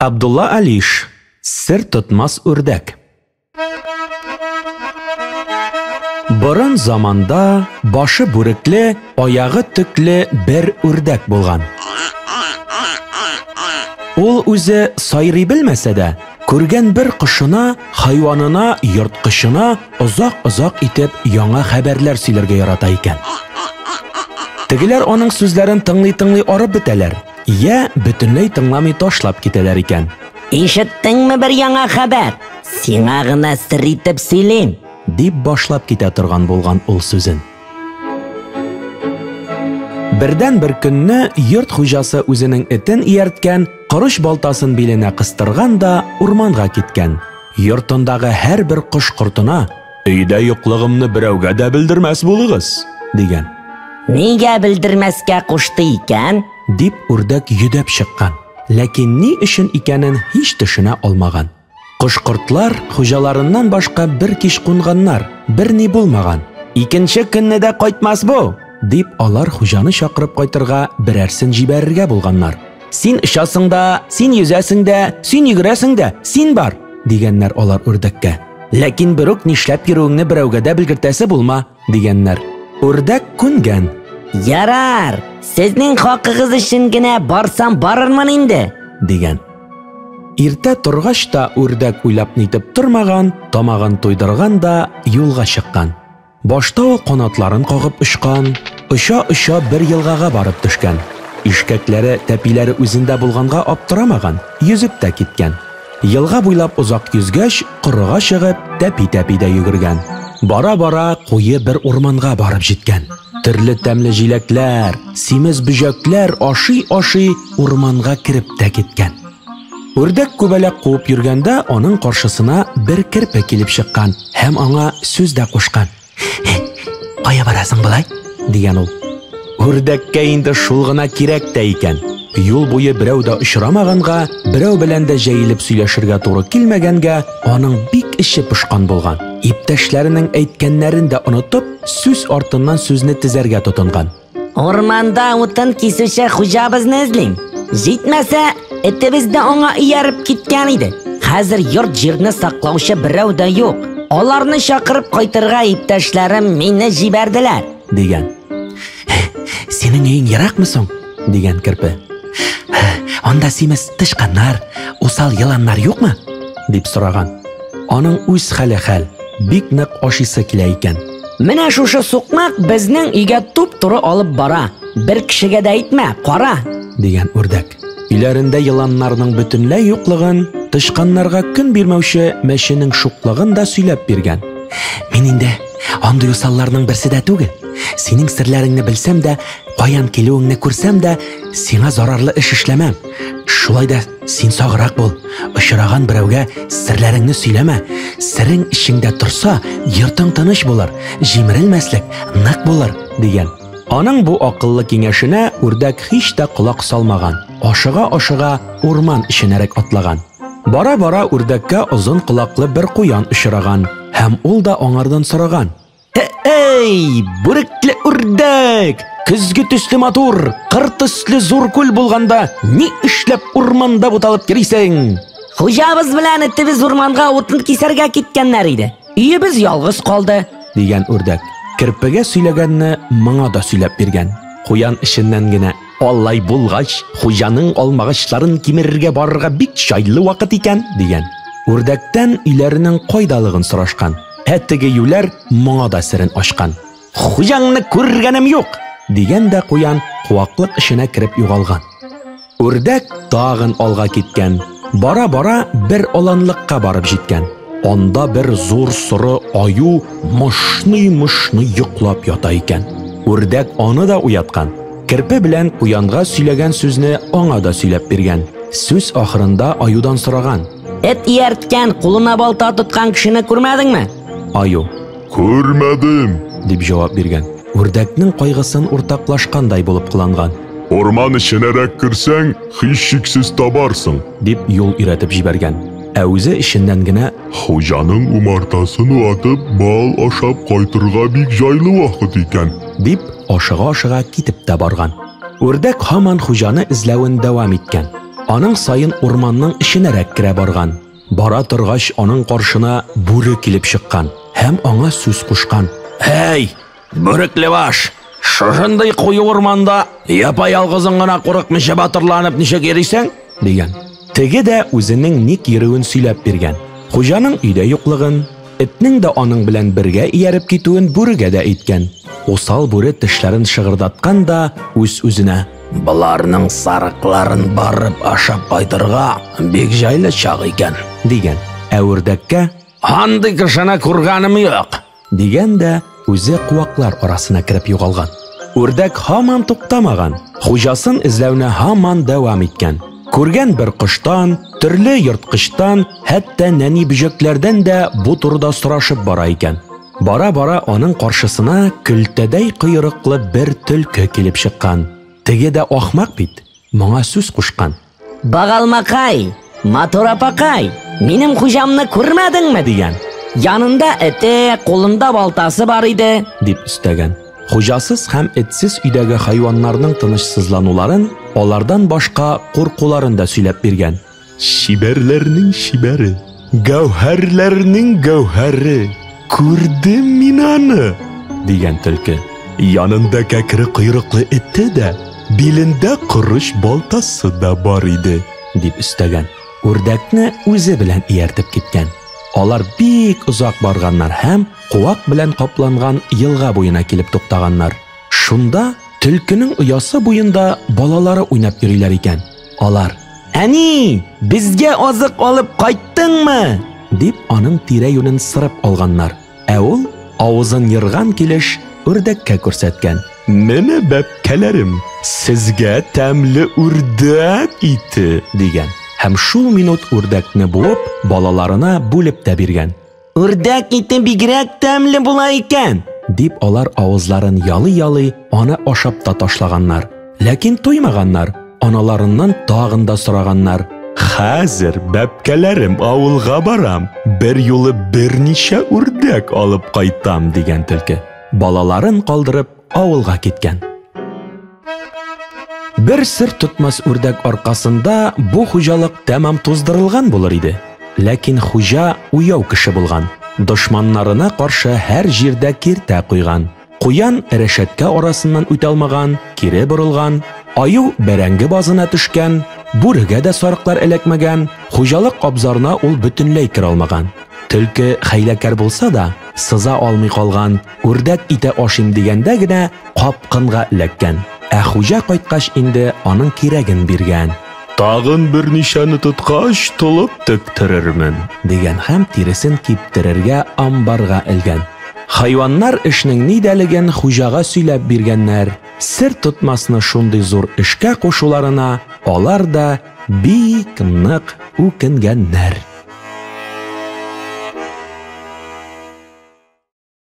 Абдулла Алиш. Сер тотмас үрдәк. Борын заманда башы бүрекле, аягы төкле бер үрдәк булган. Ул үзе сайрый белмәсә дә, күргән бер кошына, хайванына, йорткычына озак-озак итеп яңа хәбәрләр сөйләргә ярата икән. Тегеләр аның сүзләрен тыңлый-тыңлый арып бетәләр. Йә бөтенләй тыңламый ташлап китәләр икән. Ишеттеңме бер яңа хәбәр? Сиңа гына сер итеп сөйлим. Дип башлап китә торган булган ул сүзен. Бердән бер көнне йорт хуҗасы үзенең этен иярткән, корыч балтасын биленә кыстырган да урманга киткән. Йортындагы һәрбер кош-кортына Өйдә юклыгымны берәүгә дә белдермәс булыгыз, дигән. Нигә белдермәскә кушты икән? Дип үрдәк йөдәп чыккан. Ләкин ни өчен икәнен һич төшенә алмаган. Кош-кортлар хуҗаларыннан башка бер кич кунганнар, берни булмаган. Икенче көнне дә кайтмас бу, дип алар хуҗаны чакырып кайтырга берәрсен җибәрергә булганнар. Син очасың да, син йөзәсең дә, син йөгерәсең дә, син бар, дигәннәр алар үрдәккә. Ләкин берүк нишләп йөрүеңне берәүгә дә белгертәсе булма, дигәннәр. Үрдәк күнгән. Ярар, сезнең хакыгыз өчен генә барсам барырмын инде, дигән. Иртә торгач та үрдәк уйлап нитеп тормаган, тамагын туйдырган да юлга чыккан. Башта ул канатларын кагып очкан, оча-оча бер елгага барып төшкән. Ишкәкләре, тәпиләре үзендә булганга аптырамаган, йөзеп тә киткән. Елга буйлап озак йөзгәч, корыга чыгып, тәпи-тәпи дә йөгергән. Бара-бара куе бер урманга барып җиткән. Төрле тәмле җиләкләр, симез бөҗәкләр ашый-ашый урманга кереп тә киткән. Үрдәк күбәләк куып йөргәндә аның каршысына бер керпе килеп чыккан һәм аңа сүз дә кушкан. Кая барасың болай? дигән ул. Үрдәккә инде шул гына кирәк тә икән. Юл буе берәү дә очрамаганга, берәү белән дә җәелеп сөйләшергә туры килмәгәнгә, аның бик эче пошкан булган. Иптәшләренең әйткәннәрен дә онытып, сүз артыннан сүзне тезәргә тотынган. Урманда утын кисүче хуҗабызны эзлим. Җитмәсә, этебез дә аңа ияреп киткән иде. Хәзер йорт-җирне саклаучы берәү дә юк. Аларны чакырып кайтырга иптәшләрем мине җибәрделәр, дигән. Синең өең еракмы соң? дигән керпе. Анда симез тычканнар, усал еланнар юкмы? дип сораган. Аның үз хәле хәл, бик нык ашыйсы килә икән. Менә шушы сукмак безнең өйгә туп-туры алып бара. Бер кешегә дә әйтмә, кара, дигән үрдәк. Өйләрендә еланнарның бөтенләй юклыгын, тычканнарга көн бирмәүче мәченең шуклыгын да сөйләп биргән. Мин инде андый усалларның берсе дә түгел. Синең серләреңне белсәм дә, каян килүеңне күрсәм дә, сиңа зарарлы эш эшләмәм. Шулай да Син саграк бул. Очраган берәүгә серләреңне сөйләмә. Серең эчеңдә торса, йортың тыныч булыр, җимерелмәслек, нык булыр, дигән. Аның бу акыллы киңәшенә үрдәк һич тә колак салмаган. Ашыга-ашыга урман эченәрәк атлаган. Бара-бара үрдәккә озын колаклы бер куян очраган һәм ул да аңардан сораган. Әй, бүрекле үрдәк! Көзге төсле матур, кыр төсле зур күл булганда, ни эшләп урманда буталып йөрисең? Хуҗабыз белән этебез урманга утын кисәргә киткәннәр иде. Өебез ялгыз калды, дигән үрдәк. Керпегә сөйләгәнне моңа да сөйләп биргән. Куян эченнән генә, Алай булгач, хуҗаның алмагачларын кимерергә барырга бик җайлы вакыт икән, дигән. Үрдәктән өйләренең кайдалыгын сорашкан. Ә теге юләр моңа да серен ачкан. Хуҗаңны күргәнем юк, дигән дә куян куаклык эченә кереп югалган. Үрдәк тагын алга киткән. Бара-бара бер аланлыкка барып җиткән. Анда бер зур соры аю мышный-мышный йоклап ята икән. Үрдәк аны да уяткан. Керпе белән куянга сөйләгән сүзне аңа да сөйләп биргән. Сүз ахырында аюдан сораган. Эт иярткән, кулына балта тоткан кешене күрмәдеңме? Аю. Күрмәдем, дип җавап биргән. Үрдәкнең кайгысын уртаклашкандай булып кыланган. Урман эченәрәк керсәң, һичшиксез табарсың, дип юл өйрәтеп җибәргән. Ә үзе эченнән генә Хуҗаның умартасын ватып, бал ашап кайтырга бик җайлы вакыт икән, дип ашыга-ашыга китеп тә барган. Үрдәк һаман хуҗаны эзләвен дәвам иткән. Аның саен урманның эченәрәк керә барган. Бара торгач, аның каршына бүре килеп чыккан һәм аңа сүз кушкан. Һәй, бүрекле баш! Шушындый куе урманда япа-ялгызың гына курыкмыйча батырланып ничек йөрисең? дигән. Теге дә үзенең ник йөрүен сөйләп биргән. Хуҗаның өйдә юклыгын, этнең дә аның белән бергә ияреп китүен бүрегә дә әйткән. Усал бүре тешләрен шыгырдаткан да үз-үзенә: Боларның сарыкларын барып ашап кайтырга бик җайлы чак икән, дигән. Ә үрдәккә: Андый кешене күргәнем юк, дигән дә үзе куаклар арасына кереп югалган. Үрдәк һаман туктамаган, хуҗасын эзләүне һаман дәвам иткән. Күргән бер коштан, төрле ерткычтан, хәтта нәни бөҗәкләрдән дә бу турыда сорашып бара икән. Бара-бара аның каршысына көлтәдәй койрыклы бер төлке килеп чыккан. Теге дә ахмак бит, моңа сүз кушкан. Багалмакай, матур апакай, минем хуҗамны күрмәдеңме? Дигән. Янында эте, кулында балтасы бар иде, дип өстәгән. Хуҗасыз һәм этсез өйдәге хайваннарның тынычсызлануларын, алардан башка куркуларын да сөйләп биргән. Чибәрләрнең чибәре, гәүһәрләрнең гәүһәре, күрдем мин аны, дигән төлке. Янында кәкре койрыклы эте дә, билендә корыч балтасы да бар иде, дип өстәгән. Үрдәкне үзе белән ияртеп киткән. Алар бик озак барганнар һәм куак белән капланган елга буена килеп туктаганнар. Шунда төлкенең оясы буенда балалары уйнап йөриләр икән. Алар: Әни, безгә азык алып кайттыңмы? дип аның тирә-юнен сырып алганнар. Ә ул авызын ерган килеш үрдәккә күрсәткән. Менә бәбкәләрем, сезгә тәмле үрдәк ите, дигән. Һәм шул минут үрдәкне буып, балаларына бүлеп тә биргән. Үрдәк ите бигрәк тәмле була икән, дип алар авызларын ялый-ялый аны ашап та ташлаганнар. Ләкин туймаганнар, аналарыннан тагын да сораганнар. Хәзер, бәбкәләрем, авылга барам, бер юлы берничә үрдәк алып кайтам, дигән төлке. Балаларын калдырып авылга киткән. Бер сер тотмас үрдәк аркасында бу хуҗалык тәмам туздырылган булыр иде. Ләкин хуҗа уяу кеше булган. Дошманнарына каршы һәр җирдә киртә куйган. Куян рәшәткә арасыннан үтә алмаган, кире борылган, аю бәрәңге базына төшкән, бүрегә дә сарыклар эләкмәгән, хуҗалык абзарына ул бөтенләй керә алмаган. Төлке хәйләкәр булса да, сыза алмый калган, үрдәк ите ашыйм дигәндә генә капкынга эләккән. Ә хуҗа кайткач инде аның кирәген биргән. Тагын берничәне тоткач, толып тектерермен, дигән һәм тиресен киптерергә амбарга элгән. Хайваннар эшнең нидәлеген хуҗага сөйләп биргәннәр. Сер тотмасны шундый зур эшкә кушуларына алар да бик нык үкенгәннәр.